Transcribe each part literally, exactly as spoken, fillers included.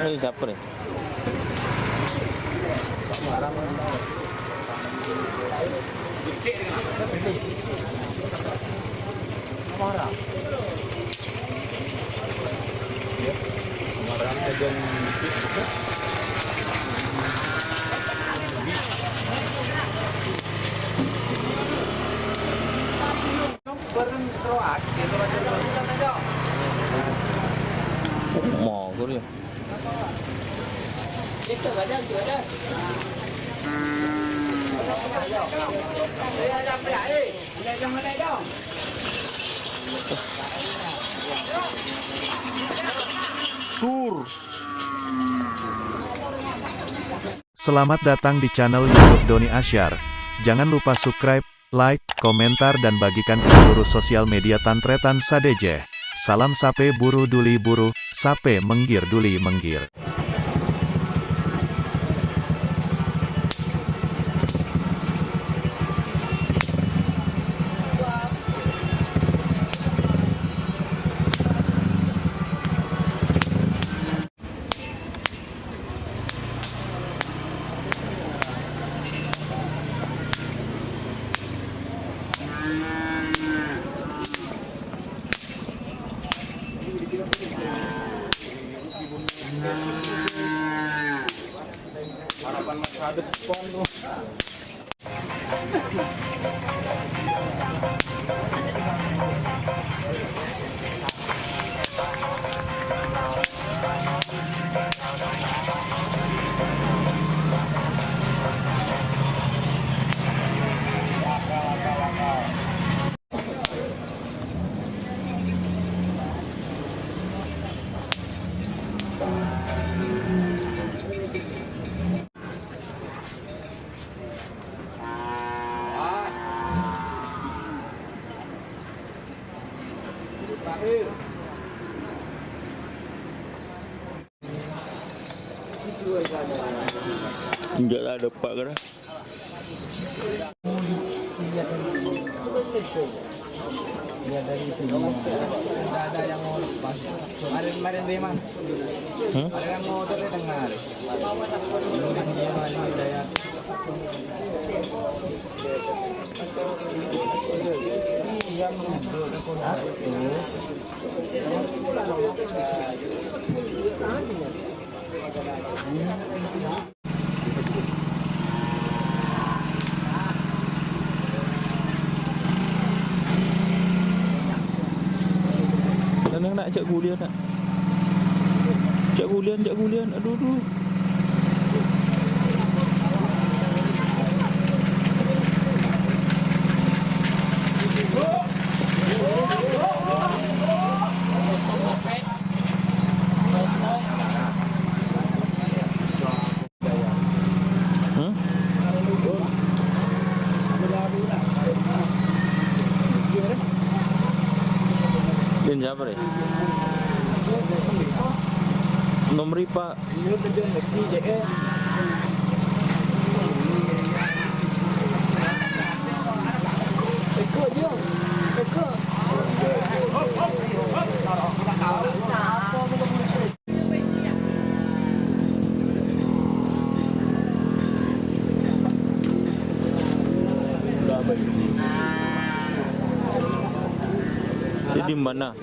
Ini siapa nih? Mau, sorry. Tur. Selamat datang di channel YouTube Doni Asyar. Jangan lupa subscribe, like, komentar, dan bagikan ke seluruh sosial media tan-tarètan sadhâjâ. Salam sapè buru duli buru, sapè mèngghir duli mèngghir. Harapan masa depan tuh. Enjâ' ta' dâpa' kèra. Lihat dari sini. Nggak ada yang mau lepas. Kemarin, kemarin Reman. Hmm? Ada yang mau terdengar. Yang dia mana Hidayat. Iya, menunjuk ke kota itu. Tenang, Nak, jhâ' ghuliyân, Nak. Jhâ' ghuliyân, jhâ' ghuliyân. Aduh, aduh. Hmm? Din siapa, Re? Nomor Pak. Jadi mana?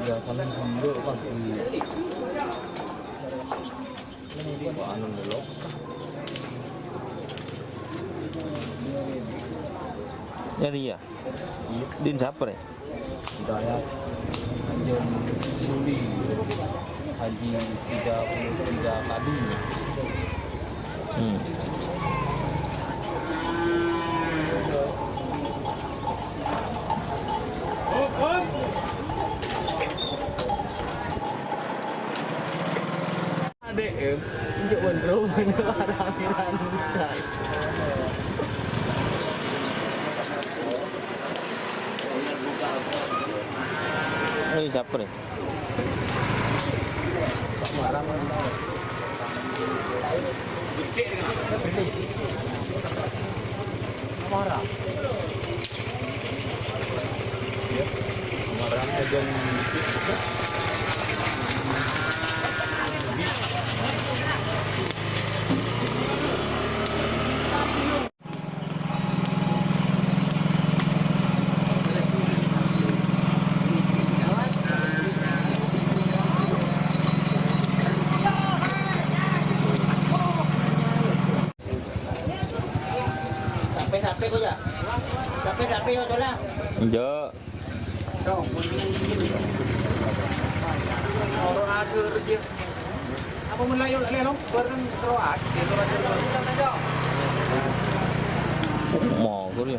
Ya, saling sendok, Pak. Anu dulu. Ini ya. Din siapa, Re? Hidayat Tanjung Suli, Haji tiga puluh tiga kali. Hmm. Adek, eh, untuk kontrol mana rame-rame. Siapa nih? Enggak. Mau, sorry.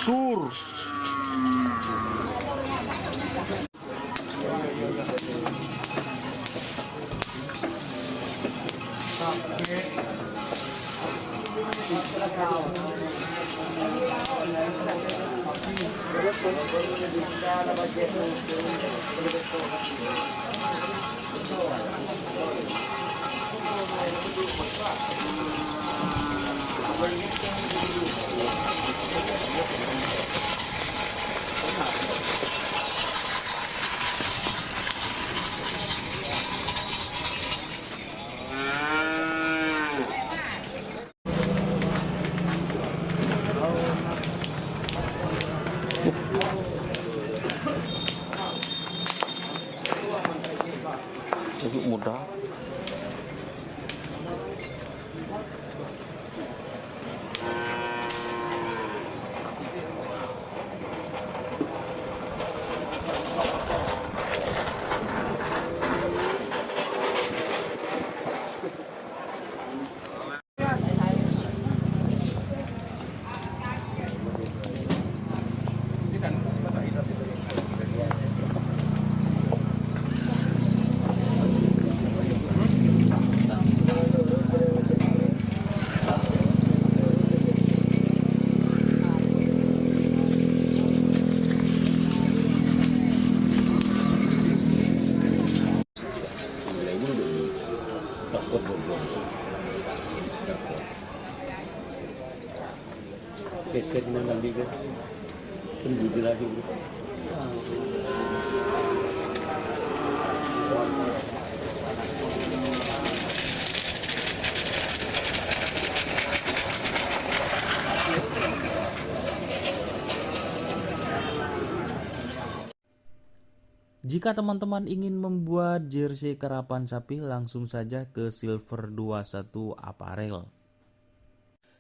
Tur. Itu mudah. Geser dengan lagi ke. Tunggu lagi. Jika teman-teman ingin membuat jersey karapan sapi, langsung saja ke Silver dua satu Apparel.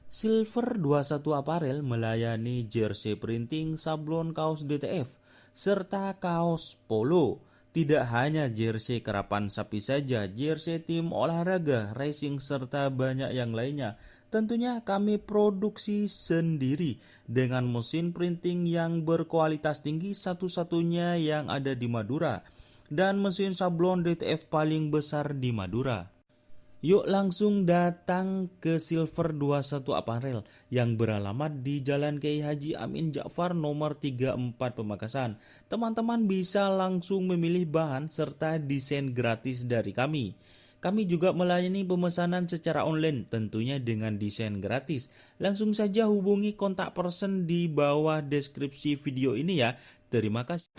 Silver dua satu Apparel melayani jersey printing, sablon kaos D T F, serta kaos polo. Tidak hanya jersey karapan sapi saja, jersey tim olahraga, racing, serta banyak yang lainnya. Tentunya kami produksi sendiri dengan mesin printing yang berkualitas tinggi, satu-satunya yang ada di Madura, dan mesin sablon D T F paling besar di Madura. Yuk langsung datang ke Silver dua satu Apparel yang beralamat di Jalan Kiai Haji Amin Ja'far nomor tiga empat Pamekasan. Teman-teman bisa langsung memilih bahan serta desain gratis dari kami. Kami juga melayani pemesanan secara online, tentunya dengan desain gratis. Langsung saja hubungi kontak person di bawah deskripsi video ini ya. Terima kasih.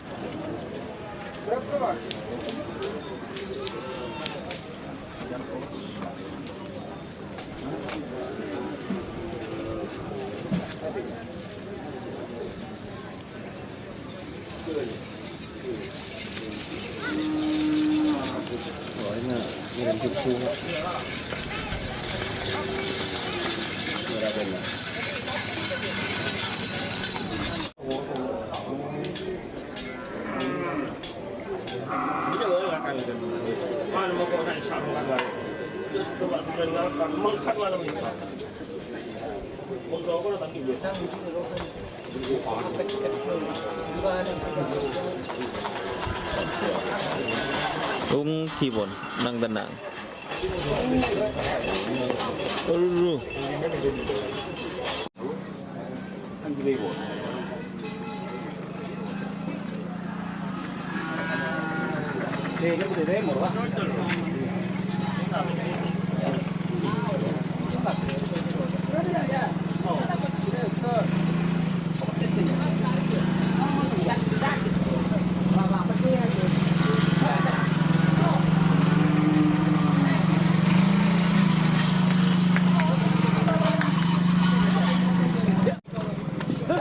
Unggi pon, nang tennang. Aduh.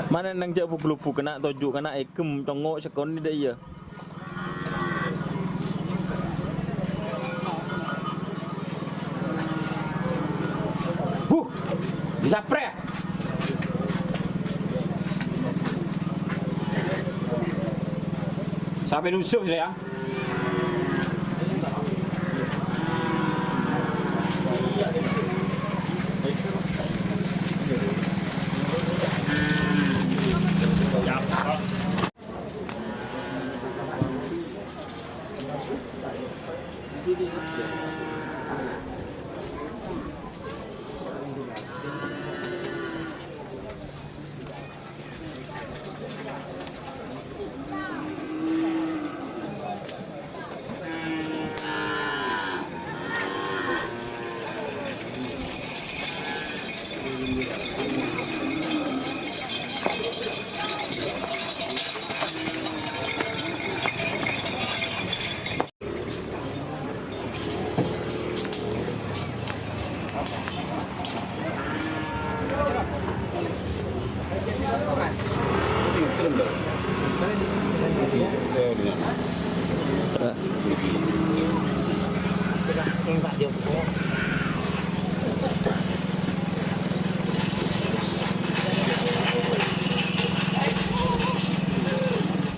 Mana nang jhâ' bu-, bu-, bu-, kena toju', kena ègem, congngo', sekonè dâ' iyâ. Huh, disaprè. Sampai nusuk saya.